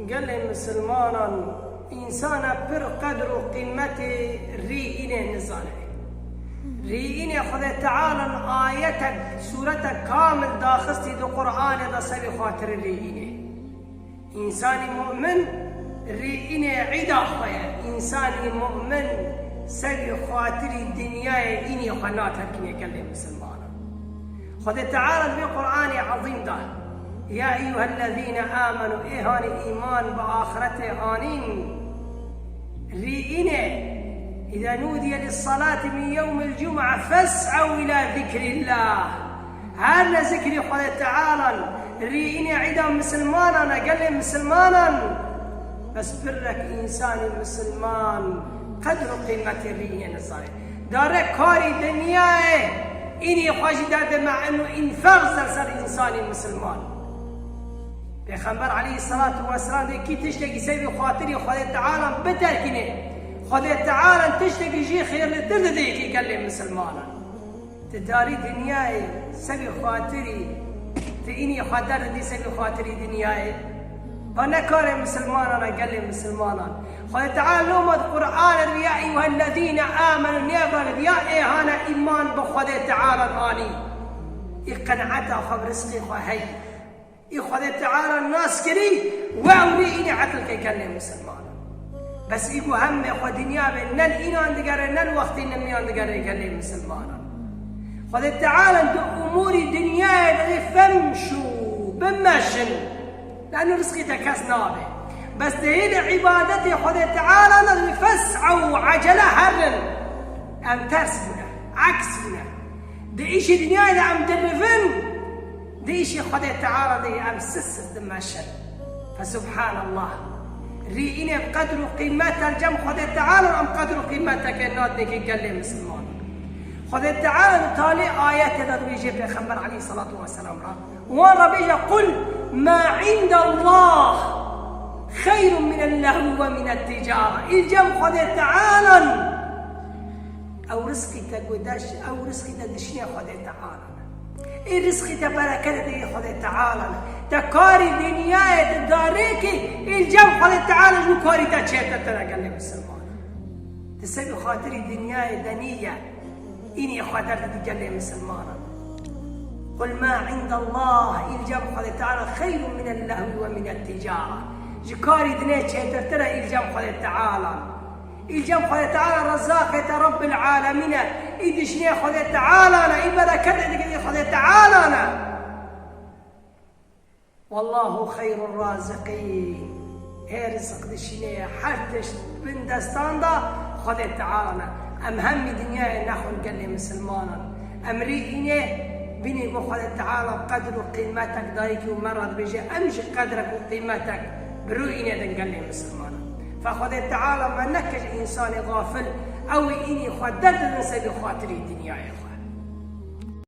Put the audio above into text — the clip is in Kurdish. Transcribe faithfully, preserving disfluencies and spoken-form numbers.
Gelê misilmanan, însana pir qedr û qîmetê rî înê nizane. Rî înê Xwedê Teala ayetek, sûretek kamil daxistî di Qur'anê de serî xatirî rî înê. Însanî mu'min rî înê îda xwe ye. Însanî mu'min serî xatirî dinyayê înê xwe naterkîne gelê misilmanan. Xwedê Teala di vê Qur'anê ezîm de, "Ya eyyuhellezîne amenu", ê hanî îman bi axiretê anîn, rî înê, "Îza nudiye lissalati min yewmil cum'a fes'ew ila zikrillah." Her ne zikrî Xwedê Teala rî înê îda misilmanan e, gelê misilmanan. Bes pirrek însanî misilman qedr û qîmetê rî înê nizane. Dare karî dinyayê înî xwe jî derdime eno înferz ser însanî misilman. Pêxember aleyhisselatu vesselam dê kî tiştekî sebî xatirî Xwedê Teala biterkîne, Xwedê Teala tiştekî jî xêrlitir dide yekî gelê misilmanan. Ti darî dinyayê sebî xatirî, ti înî xwe derdidî sebî xatirî dinyayê. Va ne karê misilmanan e, gelê misilmanan. Xwedê Teala loma di Qur'anê de, "Ya eyyuhellezîne amenu", nêvanê, ya ê hane îman bi Xwedê Teala anî. Î qenaeta xwe bi rizqê xwe heyî. Î Xwedê Teala nas kirî, we ew rî înê edil ke gelê misilmanan. Bes î ku hemê xwe dinya be, nen înan digere, nen wextî nimiyan digere gelê misilmanan. Xwedê Teala di umûrî dinyayê de dê femşû, bimeşin. Lano rizqî te kes nabe. Bes di hêlê îbadetê Xwedê Teala de dê fes'ew, ecele herin. Em ters bûne, aks bûne. Di îşê dinyayê de em dirivin, di îşê Xwedê Teala de em sist sist dimeşin. Fesubhanallah. Rî înê bi qedr û qîmet e cem Xwedê Teala, em qedr û qîmeteke nadinê gelê misilman. Xwedê Teala di talê ayetê de dibêje Pêxember aleyhisselatu vesselam re. Wan re bêje, "Qul ma indallah xeyrun minel lehwi ve minel ticara." Î cem Xwedê Teala ew rizqî te gudeş, ew rizqî te dişinê Xwedê Teala. Ê rizqî te bereket dê Xwedê Teala. Te karî dinyayê di darêkê, ê cem Xwedê Teala ji karî te çêtir tine gelê misilman. Ti sebî xatirî dinyayê denî ye. Înî xwe derdidî gelê misilmanan. Qul ma indallah, î cem Xwedê Teala xeyrun minel lehwi ve minel ticara. Ji karî dinê çêtirtir e î cem Xwedê Teala. Î cem Xwedê Teala Rezzaqê te Rabbil Alemîn e. Î dişinê Xwedê Teala ne, î bereketê digirî Xwedê Teala ne. Wallahu xeyrur raziqîn. Ê rizq dişînê ye, her tişt bin destan da Xwedê Teala ne. Em hemî dinyayê nexwin gelê misilmanan. Em rî înê bînî ku Xwedê Teala qedr û qîmetek dayikî û me re dibêje, em jî qedrek û qîmetek bi rû înê din gelê misilmanan. Fe Xwedê Teala me neke ji însanê xafil, ew ê înî xwe derdidin sebî xatirî dinyayê xwe.